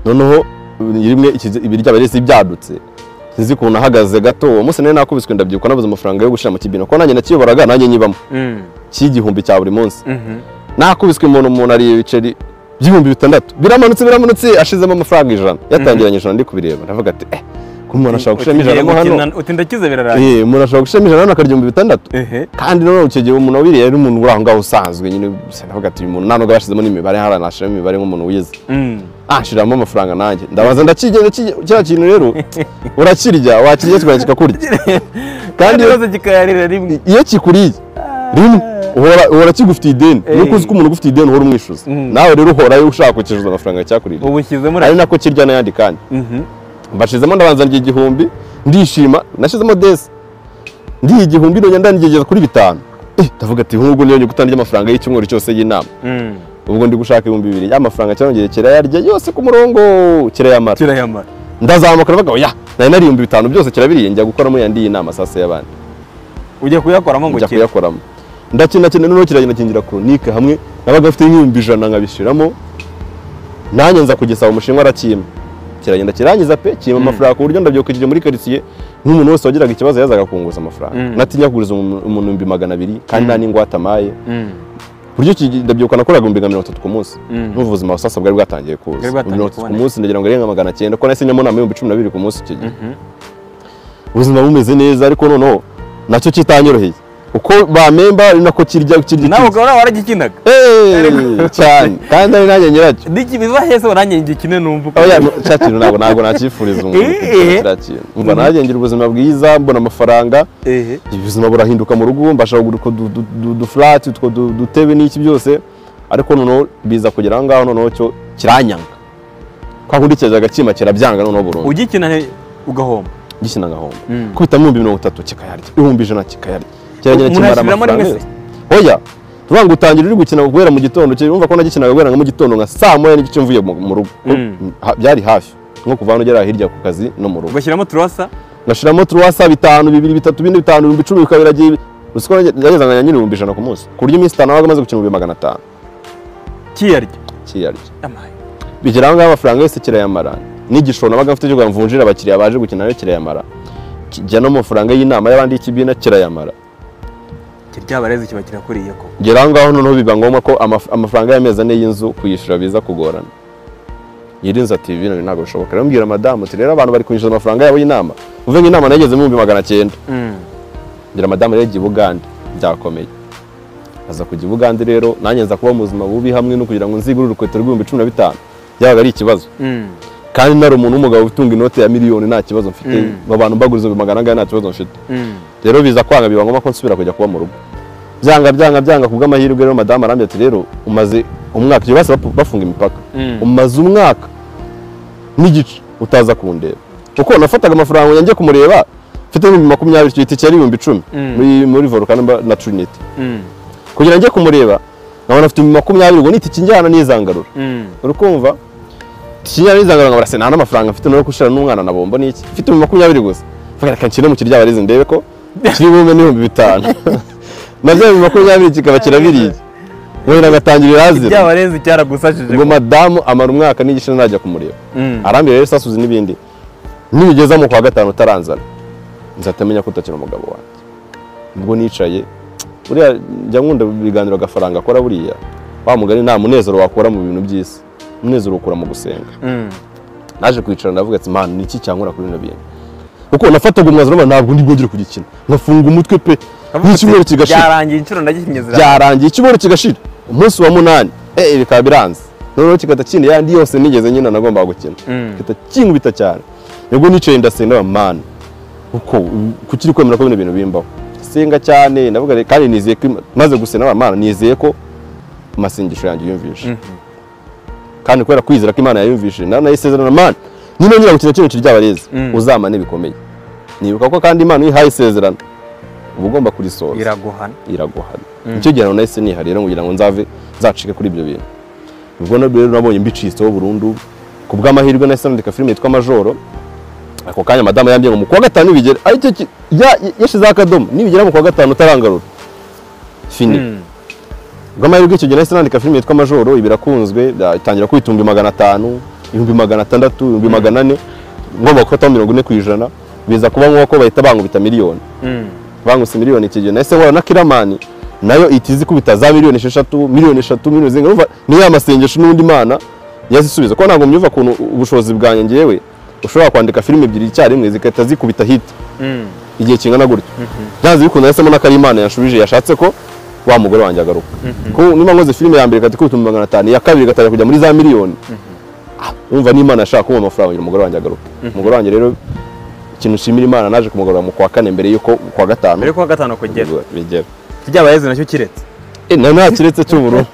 Noneho rimwe ibirya byadutse sinzi ukuntu nahagaze gato uwo munsi nari nakubiswe ndabyibuka nabuze amafaranga yo gushyira mu kibina kuko nanjye nakiyoboraga nanjye nyibamo cy'igihumbi cya buri munsi. Nakubiswe umuntu ariye ibiceri by'ibihumbi 6 biramanutse ashizemo amafaranga 100 yatangiranye 100 ndi kubireba ndavuga ati ko umuntu ashobora gushiramo 100 hano uti ndakize birarangiye umuntu ashobora gushiramo 100 hano akarya 6,000 kandi noneho icyo gihe umuntu wabiriye ari umuntu uri aho ngaho usanzwe nyine ndavuga ati uyu muntu nta nubwo yashizemo n'imibare hariya nashiramo imibare nk'umuntu wize nshiramo amafaranga nanjye ndabanza ndakigenda kiriya kintu rero urakirya wakirya kikongera kikakurya kandi ibibazo kikayarira rimwe iyo kikuriye rimwe uhora kigufitiye ideni nuko uzi ko umuntu ugufitiye ideni uhora umwishyuza nawe rero uhorayo ushaka kukishyuza amafaranga cyakuririye ubushyizemo ari nako kirya n'ayandi kandi mbashizemo ndabanza ndya 1000 ndishima nashizemo desi ndiye 1000 nongera ndanigeza kuri 5 ndavuga ati nk'ubwo niyo gutanga amafaranga y'icyumweru cyose y'inama ubwo ndi gushaka 2000 y'amafaranga cyarongeye kirayarya yose ku murongo kirayamara ndazamuka ndavuga oya nari nari 5000 byose kirabiriye njya gukoramo yandi y'inama sasa y'abandi ujya kuyakoramo ngo njya kuyakoramo ndakina noneho kiragenda kingira chronique hamwe nabaga mfite 100,000 nkabishiramo nanjye nza kugisaba umushinwa arakimpa kiragenda kirangiza pe kimpa amafaranga ku buryo ndabyokije muri quartier nk'umuntu wese wagiraga ikibazo yazaga kunguza amafaranga natinya kuguriza umuntu 200,000 kandi nta n'ingwate amaye buryo ndabyibuka nakoraga 30,000 ku munsi n'ubu ubuzima sasa bwari bwatangiye kuza 30 ku munsi ndagira ngo irenga 900 ko nahise njyamo nama 12,000 ku munsi icyo gihe ubuzima bumeze neza ariko noneho nacyo kitanyoroheye uko bamemba ari nako kirya nawe ukaba waragikinaga cyane kandi ari nanjye nyiracyo niki biva hese nanjye ngikine numva uko oya cya kintu ntabwo nakifuriza umuntu kiriya kintu umva nanjye ngira ubuzima bwiza mbona amafaranga ubuzima burahinduka mu rugo mbasha kugura utwo dufurati utwo dutebe n'iki byose ariko noneho biza kugera aho ngaho noneho cyo kiranyanga kwa kundi kirajyaga kima kirabyanga noneho burundu ugikina ugahomba gikina ngahomba kubitamo 30,000 kikayarya 100,000 kikayarya kiragenda kimara amafaranga oya tuvuga ngo utangira uri gukina guhera mu gitondo urumva ko nagikinaga guhera mu gitondo nka saa 1:15 mvuye mu rugo byari hafi nko kuva hano ugera hirya ku kazi no mu rugo ugashyiramo turasa ngashyiramo turasa 5 2 3 4 5 10,000 bikabiragiye usiko nageza nkanya nyine 100,000 ku munsi ku buryo iminsi 5 nabaga maze gukina 500,000 kiyarya bigera aho ngaho amafaranga yose kirayamara n'igishoro nabaga mfite cyo mvunjira abakiriya baje gukina nayo kirayamara kijya no mu mafaranga y'inama y'abandi y'ikibina kirayamara kiryabarezi kiba kirakuriye ko ngera ngaho noneho biba ngombwa ko amafaranga y'amezi ane y'inzu kuyishyura biza kugorana nyirinzu ati bino ntabwo bishoboka rero mbwira madamu ati rero abantu bari kunyishyuza amafaranga yabo y'inama uve nk'inama nageze mu 900,000 ngira madamu rero i Bugande byakomeye aza kujya i Bugande rero nanjye nza kuba mu buzima bubi hamwe no kugira ngo nzigure urukweto rw'ibihumbi 15 byabaga ari ikibazo kandi nari umuntu w'umugabo utunga inote ya miliyoni nta kibazo mfite abantu mbaguriza 400 nta kibazo mfite rero biza kwanga biba ngombwa ko nsubira kujya kuba mu rugo byanga kubw'amahirwe rero madamu arambye ati rero umaze umwaka iyo base bafunga imipaka umaze umwaka n'igice utaza kundeba kuko nafataga amafaranga njye kumureba mfite 20,000 icyo giti cyari 10,000 muri Volcano na Trinity kugira njye kumureba nkabona afite 20,000 ubwo niti kinjyana n'izangarura urukumva kinjyana n'izangarura nkabara se nta n'amafaranga mfite no gushira n'umwana na bombo n'iki mfite 20 gusa mvuga reka nshyire mu kiryabarezi ndebe ko kiri bume n'ibihumbi 5 nabyo 20 kikaba kirabiriye wenda agatangira irazira ibyabarenze cyaragusashije ngo madamu amara umwaka n'igice najya kumureba arambira rero sasuzi n'ibindi nibigeza mu kwa 5 utaranzana nzatamenya ko utakira umugabo wanjye ubwo nicaye buriya njya nkunda ibiganiro agafaranga akora buriya wa mugani nta munezero wakora mu bintu by'isi umunezero ukura mu gusenga naje kwicara ndavuga ati man ni iki cyankora kuri bino bintu kuko nafataga umwanzuro ntabwo ndi bwongere kugikina nkafunga umutwe pe n'icyumweru kigashira byarangiye inshuro ndagikinye zira byarangiye icyumweru kigashira umunsi wa 8 bikaba biranze noneho kigata kindi yandi yose nigeze nyina nagomba gukina kigata kinkubita cyane nibwo nicaye ndasenga man uko kukiri kwemera ko bino bintu bimbaho senga cyane ndavuga kandi nizeye ko maze gusenga man nizeye ko amasengesho yanjye yumvishe kandi kubera kwizera ko Imana yayumvishe naranayisezerana man nyine nyira gukina kino kiryabarezi uzamane bikomeye nibuka ko kandi Imana ihaye isezerano uba ugomba kurisohoza iraguhana icyo gihe nahise niha rero kugira ngo nzave nzacike kuri ibyo bintu ubwo rero nabonye mbicitseho burundu ku bw'amahirwe nahise nandika filime yitwa Majoro ako kanya madamu yambwiye ngo mu kwa 5 nibigera aricyo yashizeho akadomo nibigera mu kwa 5 utarangarura fini bw'amahirwe icyo gihe nahise nandika filime yitwa Majoro ibirakunzwe itangira kwitunga 500 600,000, 400,000, ngomba gufataho 40%, biza kuba nk'uko bahita bankubita miliyoni. Bankubise miliyoni iki gihe nahise nkora na Kiramani nayo ihita ikubita za miliyoni 6, miliyoni 3, miliyoni zinga. Urumva ni ya masengesho n'undi Imana yazisubiza, kuko ntabwo mbyumva ukuntu ubushobozi bwanjye ngewe ushobora kwandika filime 2 icyarimwe zigahita zikubita hit igihe kingana gutyo. Byanze bikunze nahisemo n'akari Imana yanshubije, yashatse ko wa mugore wanjye agaruka. Ko niba nkoze filime ya mbere ikahita ikubita 500,000, iya kabiri igatangira kujya muri za miliyoni, urumva n'Imana yashaka kumpa amafaranga kugira umugore wanjye agaruke. Umugore wanjye rero ikintu nshimira Imana, naje kumugarura mu kwa kane mbere y'uko kwa gatanu, mbere y'uko kwa gatanu kugera bigera. Ryabayezu nacyo kiretse Nta kiretse cy'ubururu.